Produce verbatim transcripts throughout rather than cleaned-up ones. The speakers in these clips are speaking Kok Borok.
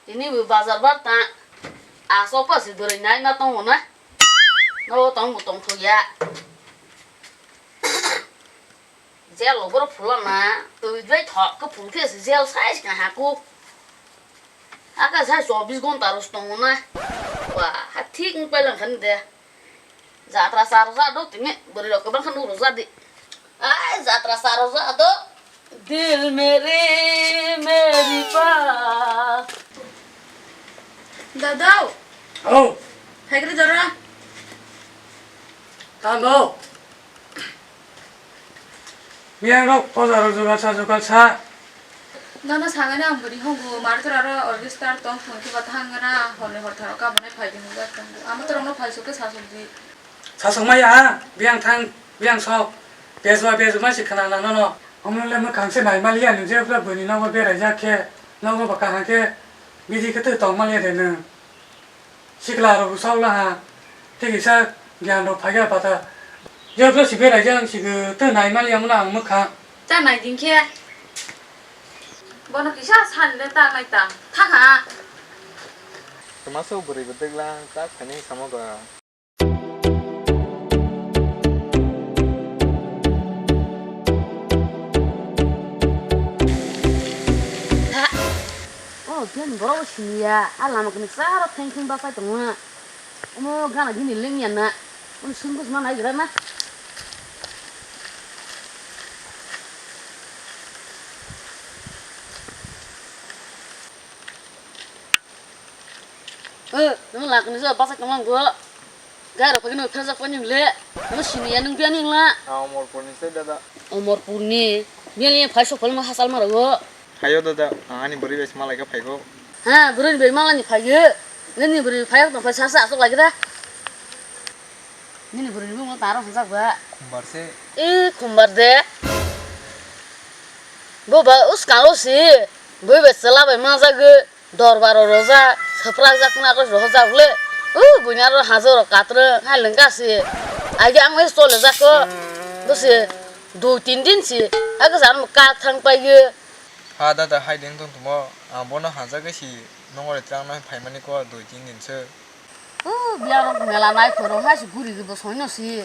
Tini bo bazar bar ta. Asok pa si bwrwi nai ma tongo na. No tong bo tong thok ya. Jel o borok phulana twi bai thok khe phul khe se jel size ka ha ku. Aka sai chobbish ghonta ros tongo na. Wa ha thik wng pai lang khan de. Jatra sar ja do tini bwrwi rok kwbang khan uro ja di. Ai jatra sar ja do. Dil mere meri pa. Dadao. Oh. Phaikri dora. Tamo. Miyang rok poja rok jugal sa jugal sa. Nono sangani ang bwrwi hongo, mar tora ro orchestra tong thung khe ba thang gana, horni hor tharo kabonai phai di hwnjak tongo. Amo torokno phai sok khe sa sok di. Sa sok maya ha, biyang thang, biyang sok. Bejwa bejwa ma si khna na nono. Omo le mwkhang se nai maliya nung je bwrwi ni nogo berai jak khe, nogo ba kaham khe bidi khe twi tong maliya de nung. Sikla rok bo sok laha, tei kisa giyan rok phai khe pata. Jebra si berai jang si gw tei nai mali ang na ang mwkha. Ta nai din khe. Bono kisa sani le ta nai ta. Thang ha. Tma so bwrwi bo deglang ta khani samo ga. Ha. Oh, gen borok bo siniya. A lama kini charo theng theng bachai tongo. Omo gana gini lengya na. Omo sungkos ma naigra na. Eh, nang lakni sa bachai tongmang go. Gai rok phagino phajak pani le. Nang siniya nang biani la. Ah, Omorpurni se dada. Omorpurni. Biani phai sok phal ma hasal ma rogo. Hayo dada, ang ani bwrwi bai se malai khe phaigo. Ha, bwrwi bai malani phaigo. Nini bwrwi phai tong phai sa sa asok lagi da. Nini bwrwi ni bumung taro hwnjak ba. Khumbar se. E khumbar de. Bo ba uskang o si. Bui bai chwla bai manjak gwi. Dorbar o roja. Swprak jak na ko roja le. U buina ro hajo ro katre. Hai lengka si. Agi ang le chole jak ko. Bo si. Dui tin din si. Agi jan ka thang pai gwi. Ha dada hai deng tong tumo. Ang bono hajak gwi si. Nongore twlang no phaimani ko dui tin din se. O biya rok mela nai phoro hai se guri guri bo soino si.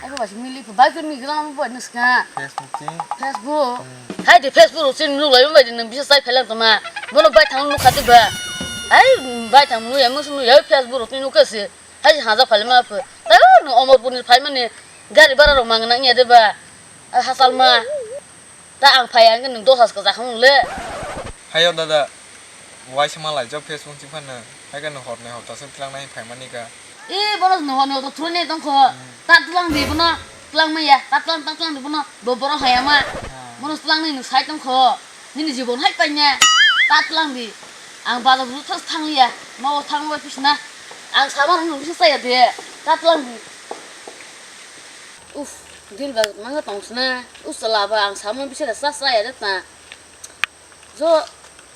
Abo ba se mili pho bai khe migla mo bai nuska. Facebook tin. Facebook. Hai de Facebook rok sin nuk lai bai de nang bisa sai phelang toma. Bono bai thang nuk khati ba. Ai bai thang nuk ya mo sunu ya Facebook rok tin nuk se. Hai se haja phale ma pho. Ai no Omorpur ni phai mani gari bara rok mang nang ya de ba. Ai hasal ma. Ta ang phai ang nwng dos has kwchak hwn le. Hayo dada, waisa ma laijak Facebook si phano, hai khe nwng horni horta se twlang nai phai mani ka. E bono nwng horni horta throinai tongkho. Ta twlang di bono, twlang maya, ta twlang, ta twlang di bono, bo borok haya ma. Bono twlang nai nwng sai tongkho. Nini jibon hai paina, ta twlang di. Ang bazar bwswk thang liya, nogo thang bai pisna. Ang sama nwng bisa saya de, ta twlang di. Uf, dil ba manga tong sna. Usala ba ang samung bisa da sa sa ya da ta. Jo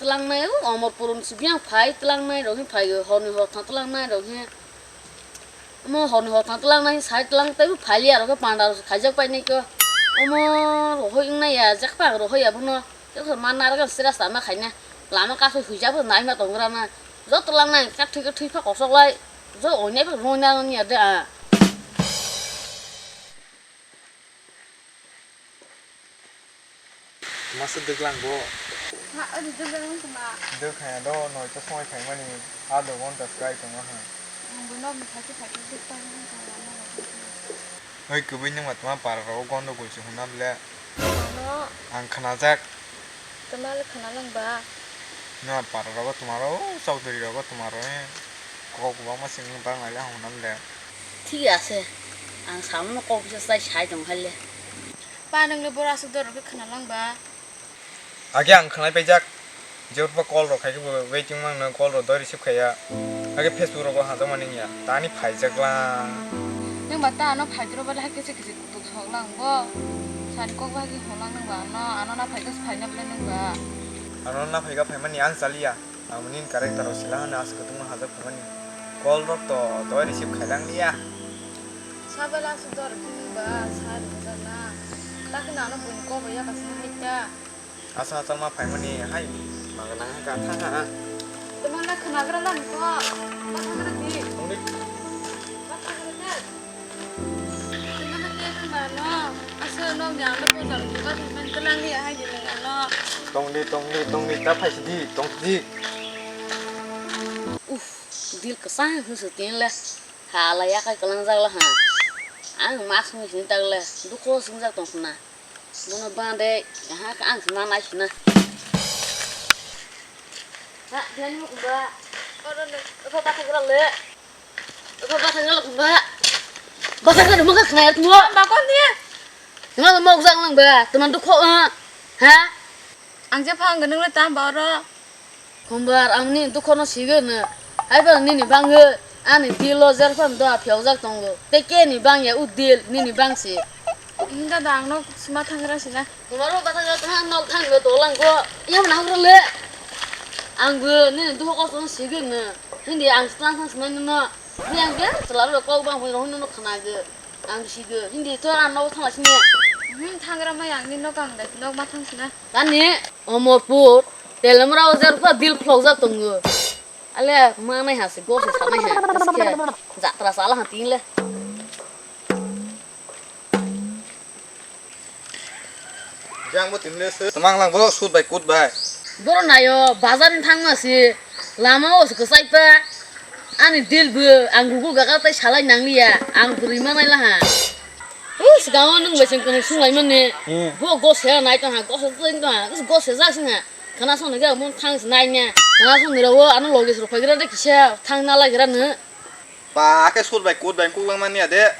tlang nai o Omorpur ni sibiyang phai tlang nai rok hin phai o horni hor thang tlang nai rok hin. Omo horni hor thang tlang nai sai tlang tai phai liya rok panda rok khaijak pai nai ko. Omo rohoi wngnai ya jak pa rohoi ya bono. Tei khe ma narwkhe sira sama khaina lama kaso huijak bo naima tongra na. Jo tlang nai ka thwi ka thwi pha kosok lai. Jo oinai bo roi na ni ade a. Masa dwglang bo. Ha, adi dwglang tongma. Dwkhaya do noita songwi phaimani a do gonta swkai tongo ha. Ang bo nok ni thaki thaki dwkpai wngkha. Oi kwbui nwng ma tma para rogo gondo gul se hwnam le. Ano. Ang khnajak. Tma le khna lang ba. Nwng para rogo tma ro chokdori rogo tma ro he. Kok kwbangma sing bang lai le hwnam le. Thik ase. Ang samano kok bisa sai sai tong hai le. Pa nwng le boro aswk dor khe khna lang ba. Age ang khnai paijak. Jebotba call rok khai khe bo waiting mangno call rok doi receive khaiya. Age Facebook rogo hajak mani ya. Tani phaijak lang. Nwng ba ta ano phaidoro ba hai kisa kisa kutuk sok lang bo. Sani kok ba hai khe hwnlang nwng ba ano, ano na phaikhe phaina bwle nwng ba. Ano na phaikha phaimani ang chaliya. Ang nini character rok sila hwnwi aswk kwtwngma hajak phaimani. Call rok to doi receive khailang liya. Sabela aswk dor khe nwng ba sa rwjak na. Takhe nano buini kok rok yakasna hai ta. Asa hachal ma phaimani hai Magana ka tha ha. Tama na khnagra lan ko. Ma khnagra di. Tongdi. Ma khnagra de. Tama na te khna no. Asa no mi ang ko jam di ba men kelang ni ha ji le ano. Tongdi, tongdi, tongdi, ta phai sidi, tongdi. Uf, dil kasang hu su tin le. Hala ya kai kalang jak la ha. Ang mas mi sin tak le. Dukho sung jak tong khna. Bono bande, aha ka ang sima nai sina. Ha, diani mo kumba. Oro no, oro ba khagra le. Oro ba khagra le kumba. Ba khagra mo ka khna ya tumo. Ba kon dia. Tuma mo jak lang ba, tuma dukho, eh. Ha? Ang je phang ganang le tam ba oro. Khumbar, ang nini dukhono sigwi hwno. Haiphano nini bagwi ani dilo jerphano doha phiyokjak tongo. Tei keni bangya o dil nini bangsi. Hinda da ang nok sima thangra sina. Khumbar, o bathang jatha ang nok thangwi tolangkho. Yamna hagrole. Angbo nini dukho kostono sigwi hwno. Hindi ang swtang swtang sinai nono. Biyang biyang chwlarok kok bang hwnwi rohorno khnago. Ang sigo. Hindi to ang nogo thangla sini. Hmm, thangra mai ang ni nok ang dai nok ma thang sina. Tani Omorpur, Telemra o jerphano dil phlokjak tongo. Ale manai ha se, gose sanai ha, haske jatra sala ha tin le. Jang bo tin le se. Tamang lang bo sut bai kut bai. Boro nayo, bazar ni thangma se, lama o se kwchai pa. Ani dil bo, ang Google gaga tai salai nangliya, ang bwrwi manai la ha. Ui, swkango nwng bai chwng kwnwi swnglaimani. Hmm. Bo gose nai tong ha, gose tong ha, gose jak sing ha. Khana song nai ga mun thang se nai nya. Khana song nai ro ano loge se phai gra de kisa thang na lai gra no. Ba ke sur bai kut bai kuk lang mani ade.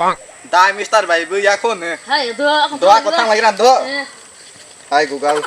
Dai mister bai bo ya ko ne. Hai do, Do ko thang lai gra do. Eh. Hai Google.